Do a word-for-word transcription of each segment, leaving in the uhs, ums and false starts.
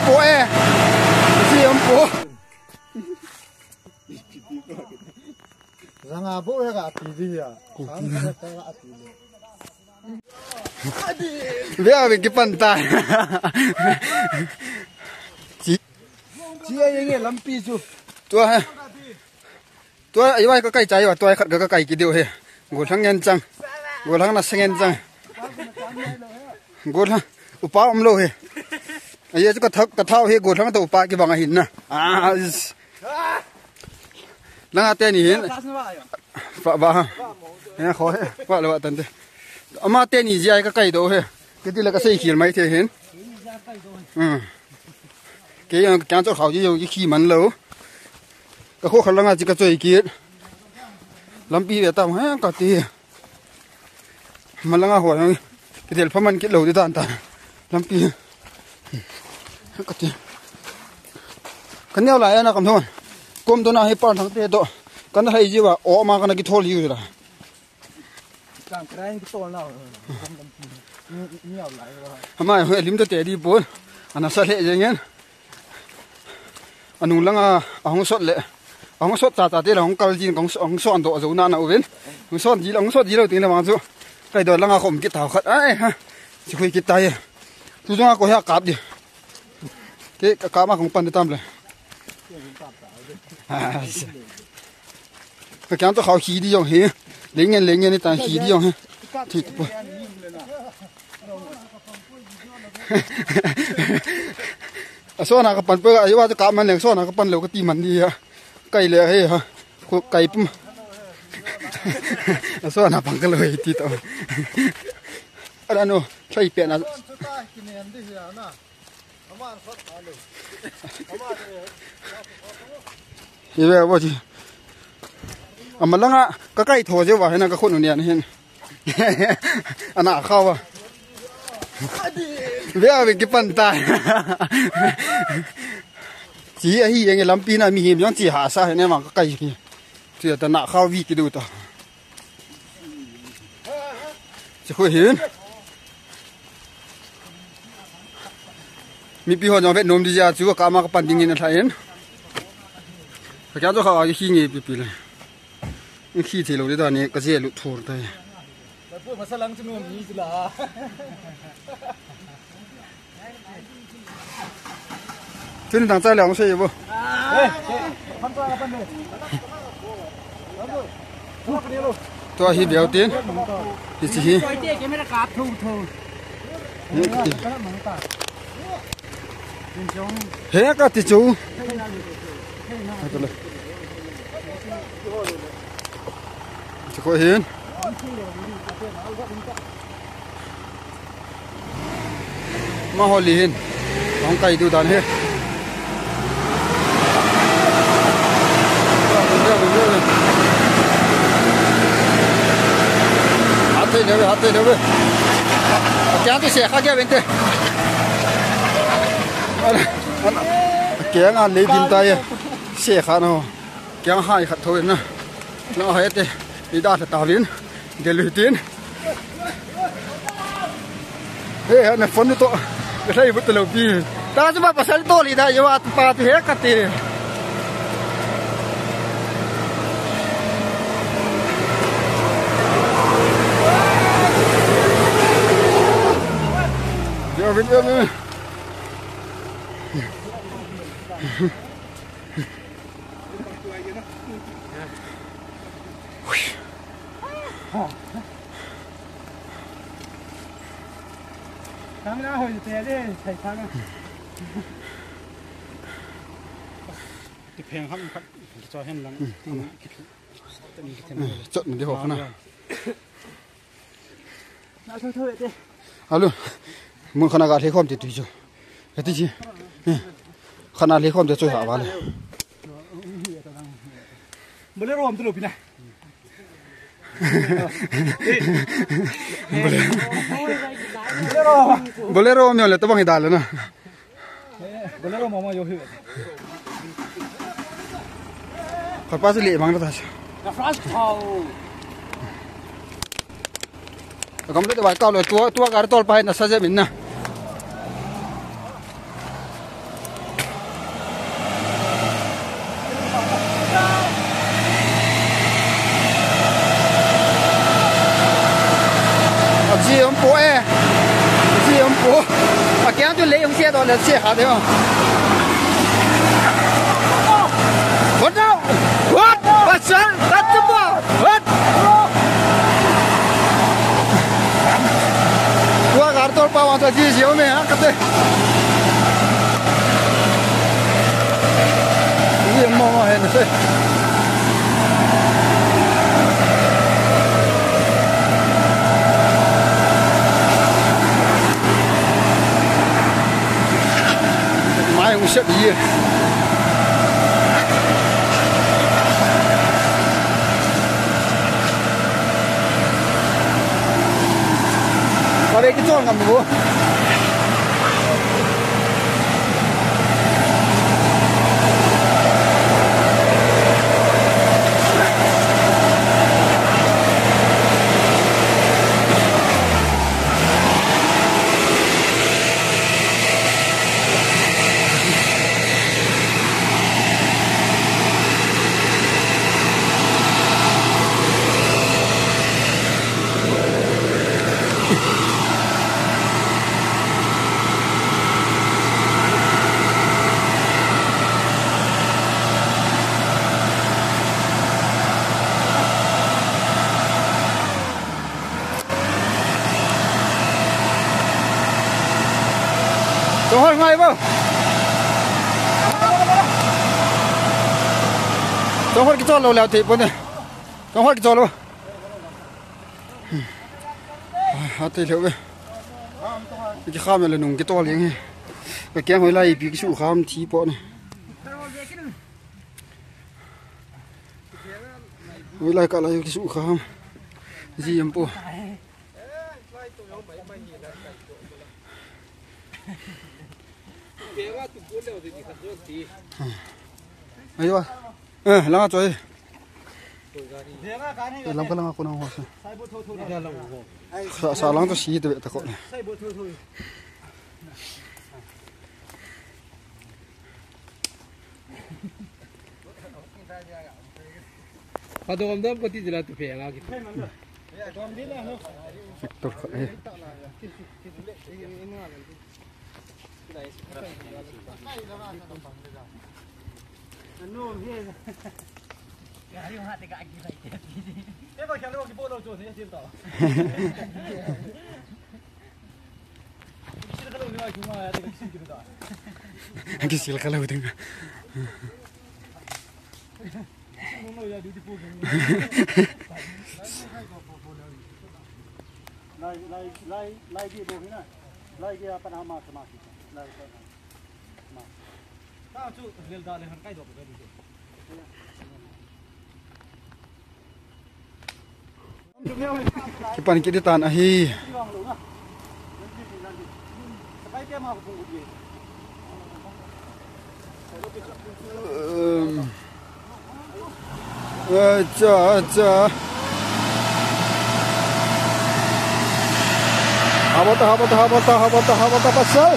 Po e. Si am po. Zanga bo ya ga ti di ya. Sang ka ga ti le. Ve a ve kipan ta. Chi. Chi a yeng e lampi chu. Tua ha. Tua, i vai ka kai chai va, tua khat ka, ka kai ki diu he. Gollhang ngen chang. Gollhang na sengen chang. Gollhang, upa um lou he. Aye chu ka thau, ka thau he gollhang to upa ki bang ahin na. Ah, is. Langa teni hin. Fa ba. He kho he, fa lo tan te. Ama teni ji ai ka kai do he. Kiti la ka sei khil mai the hin. Hmm. Kei jong kiang choi khao ji jong ki khi man lou. Ka kho khal langa chi ka choi kit. Lampi ve tam he ka ti. Malanga ho jong ki del pha man kit lou di tan tan. Lampi. Ka ti. Ka neo lai ana kam thon. Kom to na he pan thang te to. Kan hai ji va o ma kana ki thol ji la. Kang krai ki tol na. Ni, ni au lai wa. Hama ho lim to te di pon. Ana sa le jeng en. Anung langa ahung sot le. Ahung sot cha cha te la hung kal jin kong hung son do jo na na uven. Hung son ji la hung sot ji lo ting la mang chu. Kai do langa khom ki tau khat. Ai ha. Chi khui ki tai. Tu jong a ko ha kap di. Ke ka, ka ma kong pan tam le. Ka kiang to khao khi di jong he. Lengen lengen ni tan khi di jong he. Thi tu po. A so na ka pan pe a yo wa ka man leng so na ka pan lo ka ti man di ya. Kai le he ha. Ko kai pum. A so na pang ka lo he ti to. Ala no, try pe na. Hi ve vo chi. Ama langa ka kai tho je va hena ka khun u nian hin. Ana khawa. Ve a ve kipan ta. Chi ahi eng lampi na mi him jong chi ha sa hena ma ka kai ki. Chi ta na khaw vi ki du ta. Chi khu hin. Mipi ho jong vet nom di ja chu ka ma ka pan ding in a thain. Ka kya to kha ki khi nge pi pi le. Khi thei lo di ta ni ka je lu thur ta. Ka pu masa lang chu nom ni chu la. Tun dang chai le hung sei bo. Tua hi beu tin. Hi chi hi. He ka ti chu. Chi ko hin. Ma ho li hin. Hong kai du dan he. Hat thei le ve, hat thei le ve. Kya tu se kha kya bente. Kya nga le din ta ye. Se kha no. Kiang hai khat tho in na. Lo hai te. I da ta vin. Del u tin. He, na phone to. Ka sai bu to lo pi. Ta chu ba pasal to li da yo at pa ti he ka ti. Yo vin yo vin. Tang na hoi te de, thai tang. Ti pheng ham khat, ki cho hen lang. Chot ni de ho khana. Alo. Mun khana ga le khom ti tu jo. Ka ti ji. Khana le khom ti choi ha ba le. Bolero om tu lo pi na. Bolero om yo le to bang i da le na. Bolero mama yo hi. Khat pa chu le mang ta. Na France thau. Kam le te bai kau le tua, tua gar tol pa na sa je min na. Yang tu lei hung sia doh le sia kha de. What now? What? Pasal? Tatupa? What? Tua kar tol pa wan sa ji ji o me ha kate. Ye mo mo hen se. Mai hung sep ye. Ka ve kichol ngam bo. Chonghol ngai bo. Chonghol kichol lou leu thei pon e. Chonghol kichol lou. Ai, ha thei leu ve. Kikham le nung kitol jeng hi. Ka keng hoilai ipi kisu kham thi pon e. Hoilai ka lai kisu kham. Ji em po. Aiwa. Eh, langa choi. Eh, lam ka langa kona ho se. Sa, sa lang to si te ta ko. Padom dom ko ti jila tu phe nga ki. Sector khat e. Anu, he. Gari ho te ka agi lai te. Te ko khalo ki bolo jo ne jin to. Kisil kha lou ding. Lai, lai, lai, lai di bo hina. Lai di apa nama sama kita. Lai, lai. Ma. Ta chu lel da le han kai do ka di. Kipan kit tan ahi. Um, acha, acha. Habota, habota, habota, habota, habota, pasal.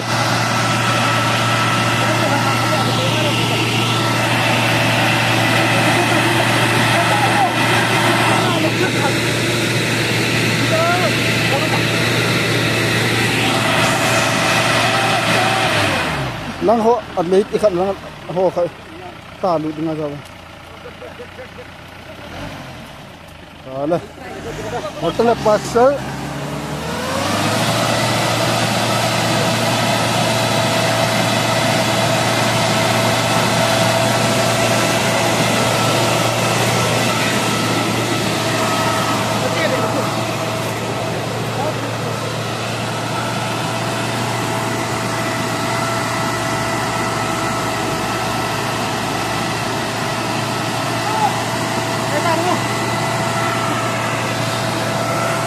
Lang ho, at late ikat lang ho kha. Talu dinga jao. Ala. Hotel pasal.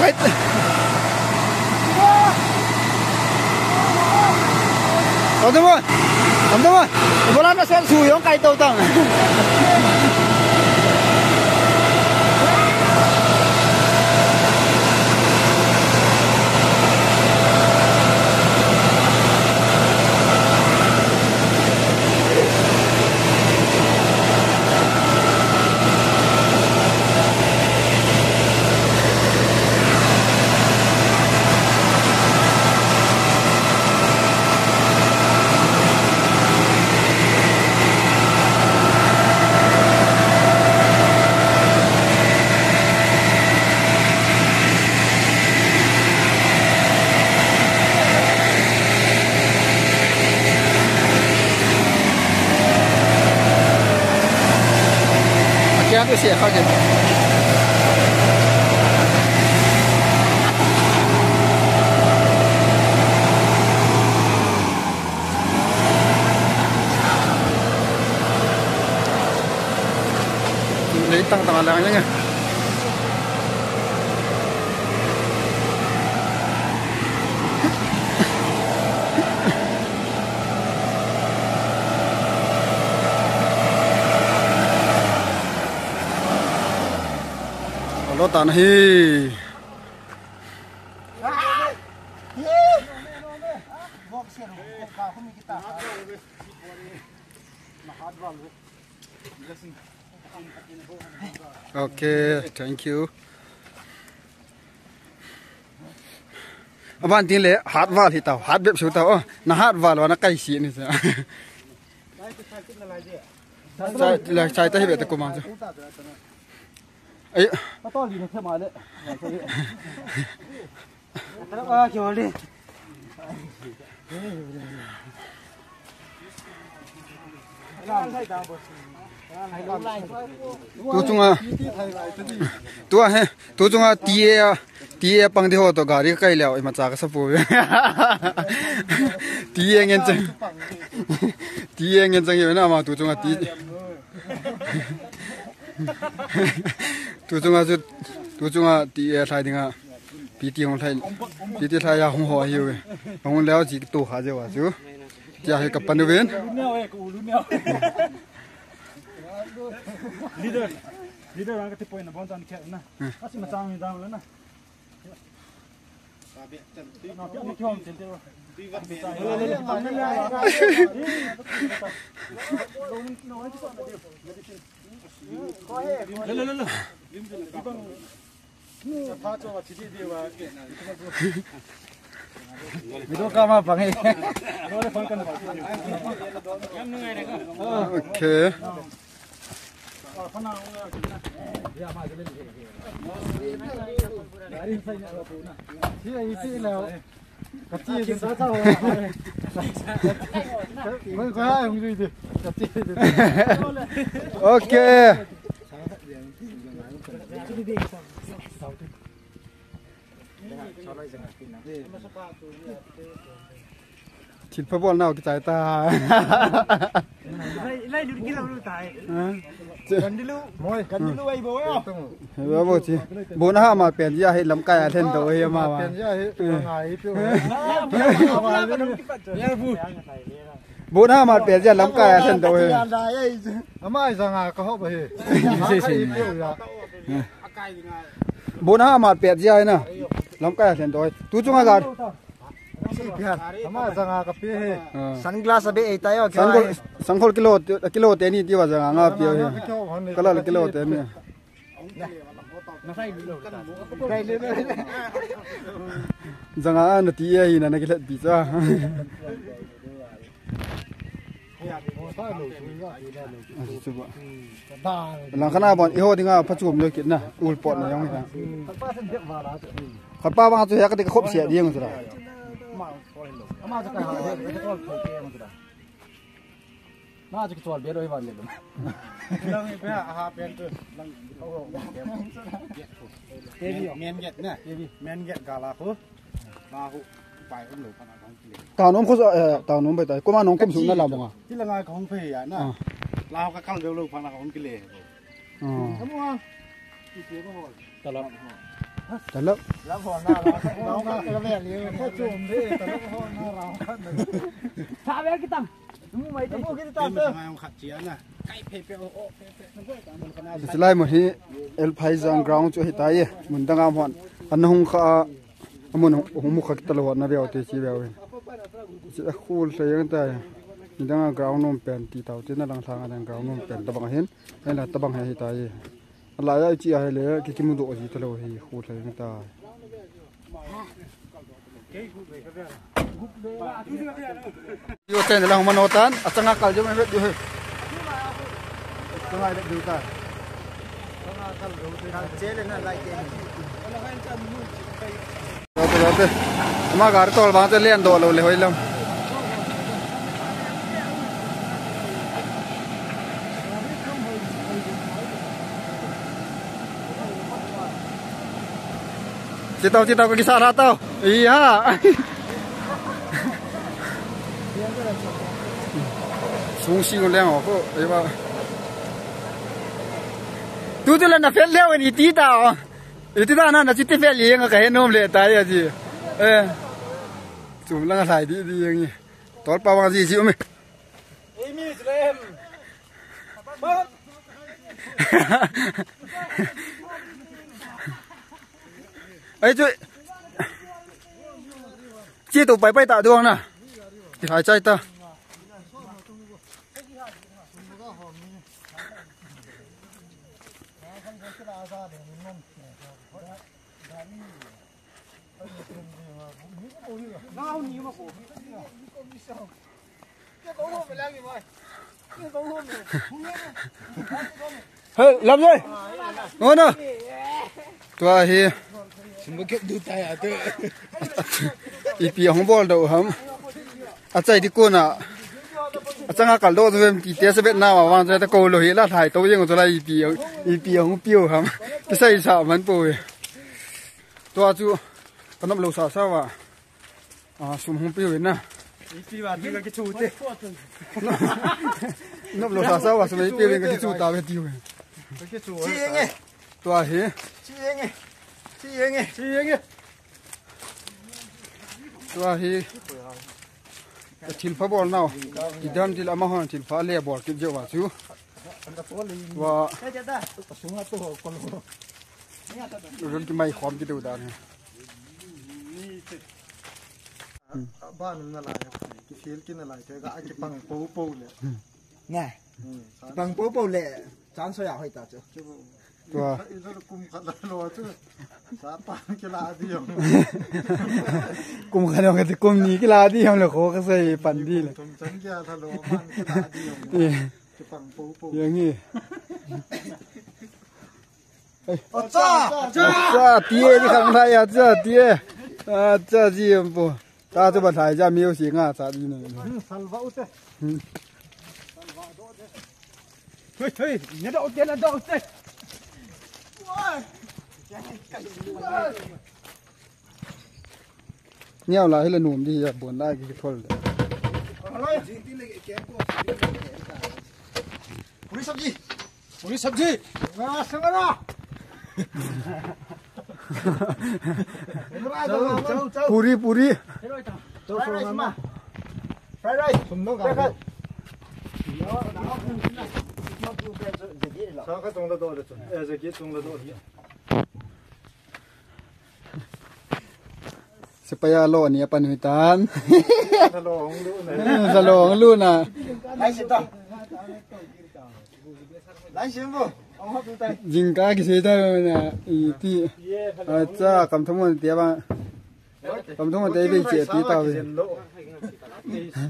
Wait. Ano mo? Ano mo? Wala na sa suyong kahit daw tang. Sia kha ke. Lei tang tang a lang yang e. Alo tan hi. Okay, thank you. Aban tin le hat val hi tao, hat bep su tao. Oh, na hat val wa na kai si ni sa. Chai, chai ta hi be ta ko mang chu. Ai. Ka to li na the ma le. Ka ra ba ki wa le. Tu chunga. Tu a he. Tu chunga T A, T A pang di ho to gari kai leo, ima cha ka sa pu. T A ngen chang. T A ngen chang yo na ma tu chunga ti. Tu chunga chu, tu chunga T A lhai dinga. P T hung lhai, P T lhai ya hung ho hiu. Hung leo chi tu ha je wa chu. Tia hi ka panu ven. Leader, leader ang ka ti point na bon tan khe na. Asi ma chang mi dang le na. Video kama pangai. Okay. Okay. Thil pha bol nau kichai ta. Lai, lai lut kilo lut tai. Ha? Kan dilu, moi, kan dilu ai bo yo. Bo bo chi. Bo na ha ma pen ya he lamkai a lhen do he ma ma. Pen ya he, ngai pe. Ya bu. Bo na ha ma pen ya lamkai a lhen do he. Ama ai janga ka ho ba he. Sei sei. Bo na ha ma pen ya he na. Lamkai a lhen do he. Tu chunga gar. Ama janga ka pe he. Ah. Sunglass abe ei tayo, sangkhol, sangkhol kilo, kilo teni ti wa janga nga pe he. Kala kilo teni. Janga na ti e hi na na kilet pi cha. Achu ba. Lang khana bon, i ho dinga phachom loi kit na, ul pot na jong hi na. Khat pa bang chu he ka ti ka khop sia ding chu la. Ma chu kichol be loi van le. Lang i pe ha pen tu. Lang. Men get na. Men get gala khu. Lahu pai um lo pha na kong kile. Ta nom khu, eh, ta nom bai tai. Kuma nong kum su na la bonga. Ti la ngai kong phe ya na. Ah. Lahu ka kal lo pha na kong kile. Ah. Kamu ha. Talap. Talap. Talap ho na la. Lahu ka kal lo le. Ko chum de talap ho na la. Sa be kitang. Kamu mai te. Kamu kita ta. Mai ong khat chia na. Kai phe phe o o phe phe. Silai mo hi L Phaijang ground chu hi tai. Mun dang am hon. An hung kha. Amun hung mu kha kita lou na veu te chi veu hin. Chi a khul hle yang ta. Ni dang a ground nom pen ti tau te na lang thang a dang ground nom pen tabang hin. Ai la tabang he hi ta ye. A la ya chi a he le ki ki mu do ji ta lou hi khul hle yang ta. Yo ten la hung mano tan, a changa kal jo me vet jo he. Changa vet jo ta. Chele na lai ke. Lote, lote. Ama gari tol bang te lian do lo le hoi lam. Che tau, che tau, ka kisa la tau. Iya. Sung si ko leng ko, ei ba. Tu tu la na fel leo ni ti ta o. Iti ta na na chi ti fel yeng ka he nom le ta ya ji. Eh. Chu la ngai di di yeng. Tol pa wang ji ji um. Ei mi lem. Ai chu. Chi tu pai pai ta duang na. Ti hai chai ta. Hey, lam noi. Ngona. Tua hi. Simbu kep du tai a tu. Ipi hung bol do ham. Achai di kona. Achanga kal do tu em ti te se bet na wa wang te ko lo hi la thai to yeng to la ipi ipi hung piu ham. Kisai sa man po e. Tua chu ka nop lo sa sa wa. A, sum hung piu na. Ipi wa ti ka kichu te. Nop lo sa sa wa sum ipi ka kichu ta ve tiu. Ka kichu. Chi yeng e. Tua hi. Chi yeng e. Chi yeng e. Chi yeng e. Tua hi. Thil pha bol nau. Idam thil ama hon thil pha le bol kit jeh wa chu. Wa. Run ki mai khom ki deu dan. Ban na lai, ki feel ki na lai, te ka ki pang po po le. Nè. Hmm, ki pang po po le. Chan so ya hoi ta chu. Tua. Kum khat la lo chu. Sa pa ki la di yong. Kum khat lo ka ti kum ni ki la di yong le kho ka sai pan di le. Tum chan ki a tha lo man ki la di yong. Ki pang po po. Yang ni. Acha! Acha, tie, ni khang thai, acha, tie. Acha, ji em po. Ta chu ba thai ja miu si nga cha di ne. Hmm, salva ute. Hmm. Hei, hei, ne da ute, ne da ute. Niau la hi le num di ya bon la ki thol le. Puri sabji. Puri sabji. Nga sangara. Puri, puri. Fried rice ma. Fried rice. Sum no ka. Sa ka chung la do le chung. Eh, sa ki chung la do le. Sepai a lo ni apan hui tan. Sa lo hong lu na. Sa lo hong lu na. Lai sim to. Lai sim bu. Hong hop tai. Jingkah kisei ta na iti. Acha, kam thum mon tia ba. Kam thum mon tia be che ti ta be.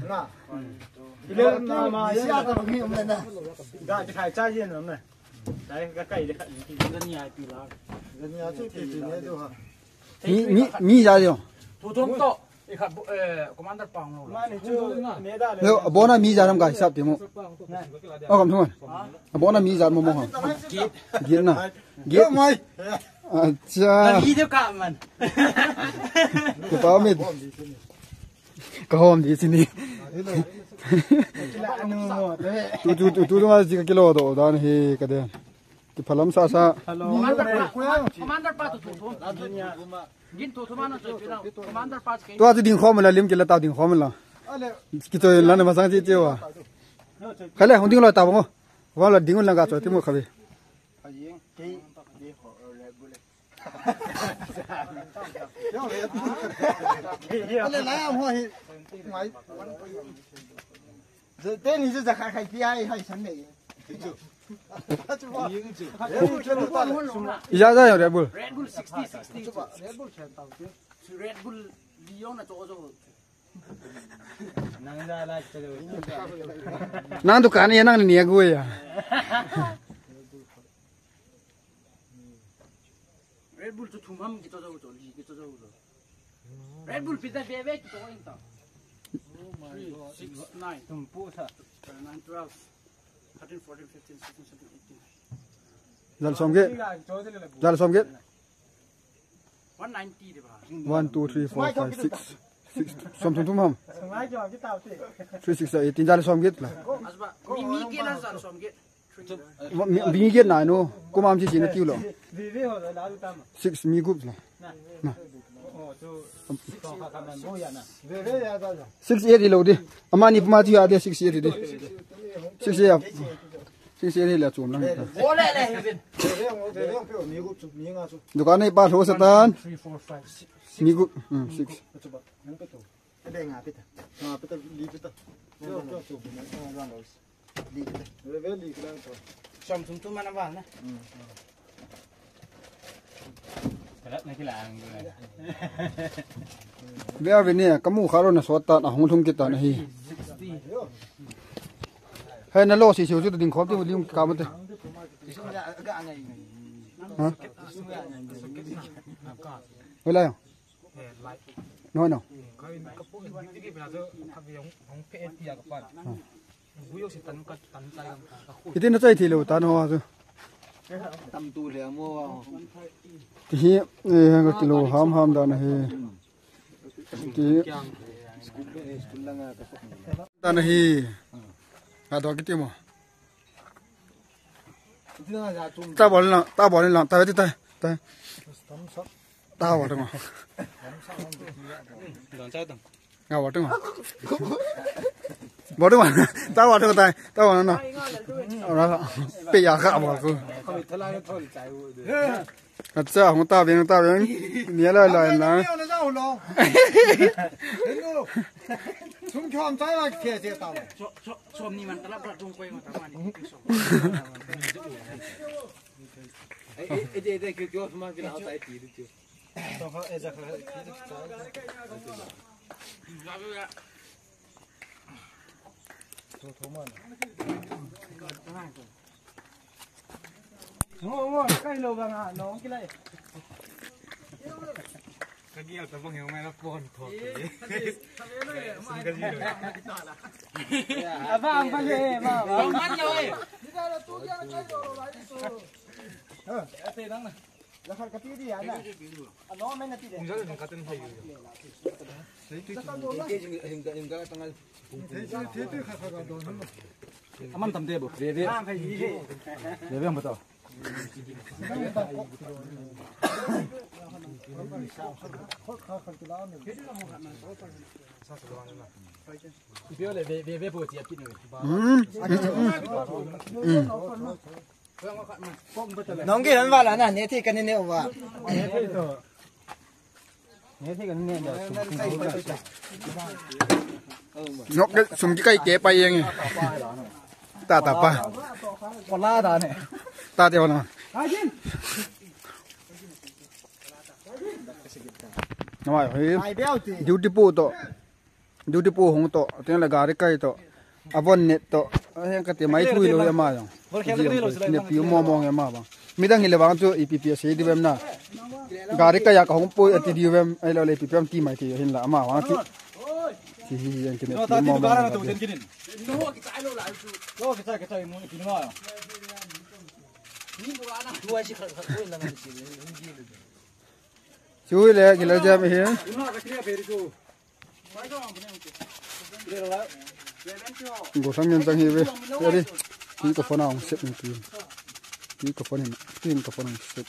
Na. Ile na ma sia ta ba ngi um na. Ga ti khai cha yin na. Dai ka kai de khat ni. Zan ya ti la. Zan ya chu ti ti ne do ha. Mi, mi, mi ja jo. Thu thum to. I khat, eh, commander pang lo. Ma ni chu ne da le. Lo, abona mi ja nam ka hisap ti mo. O kam thum. Abona mi ja mo mo ha. Git. Git na. Git. Mai. Acha. Li de ka man. Ko pa mi. Ka hom di sini. Tu, tu, tu, tu, tu, ma ji ka kilo do, dan hi ka den. Ki phalam sa sa. Commander pa, commander pa tu tu tu. Gin tu tu ma na tu tu. Commander pa ke. Tu a tu ding khom la lim ki la ta ding khom la. Ki tu la na ma sang ji ji wa. Khale hong ding lo ta bo. Wa la ding la ga tu ti mo khabe. Ija ja Red Bull. Red Bull sixty, sixty. Red Bull Lyon na to jo. Nang dukan ya nang ni ya gue ya. Red Bull chu thum ham kito jo chu, li kito jo chu. Red Bull pizza bebe kito ing ta. Three, six, nine. Tum pu sa. Nine, twelve, thirteen, fourteen, fifteen, sixteen, seventeen, eighteen. Jal som ke. Jal som ke. One, two, three, four, five, six. Six. Som thum thum ham. Three six eighteen. Jale som get la. Mi, mi get na no. Kuma am chi chi na tiu lo. Six mi group la. Na. Six eight lo di. Amani puma ti ya de six eight di. Six eight. Six eight la chom lang. Dukan nei pa lo satan. Mi group. Hmm, six. Som thum thum mana ba na. Kalat na kila ang. Ve ve ni, kamu khalo na sot tan, ahung lhung kit tan ahi. Hai na lo si si chu ding khop ti lim ka mate. Ha? Ve la yo. No, no. Iti na chai thi lo ta no chu. Tam tu le mo. Ti hi, eh, ka kilo ham ham dan ahi. Ti. Dan ahi. Ka do kiti mo. Ta bol na, ta bol na, ta ti ta. Ta. Ta bol na. Don chai don. Nga wa tunga. Wa tunga. Ta wa tunga tai. Ta wa na. Ora. Pe ya ka wa ku. Acha, hung ta beng, ta beng. Ni la la na. Sum khom chai la ke te ta. Som ni man ta la pra tung koi ma ta ma ni. Ei, ei, ei, ei, kyo, kyo, ma kila ta ti ti. Aman tam de bo, ve ve. Ve ve ham to. Ve ve ve ve bo ti a pi no. Hmm. Hmm. Nong ki han wala na ne thi kan ne wa. Ne thi kan ne da. Nok ke sum ki kai ke pa yeng. Ta ta pa. Ko la da ne. Ta te wala. Namai hoi. Duty pu to. Duty pu hung to, teng le gari kai to, avon net to, ahen kati mai thui lo ama jong. Ne pi mo mo ama bang. Midang hile bang chu ipi pi sei di bem na. Gari kai ya ka hung pui ati di bem, ai lo le ipi pi am ti mai ti hin la ama bang chu. Ti hi yang kine pi mo mo. Chu le gila jam hi. Go sang ngen sang hi ve. Ready? Ti ka phone a hung set ni ti. Ti ka phone ni. Ti ka phone a hung set.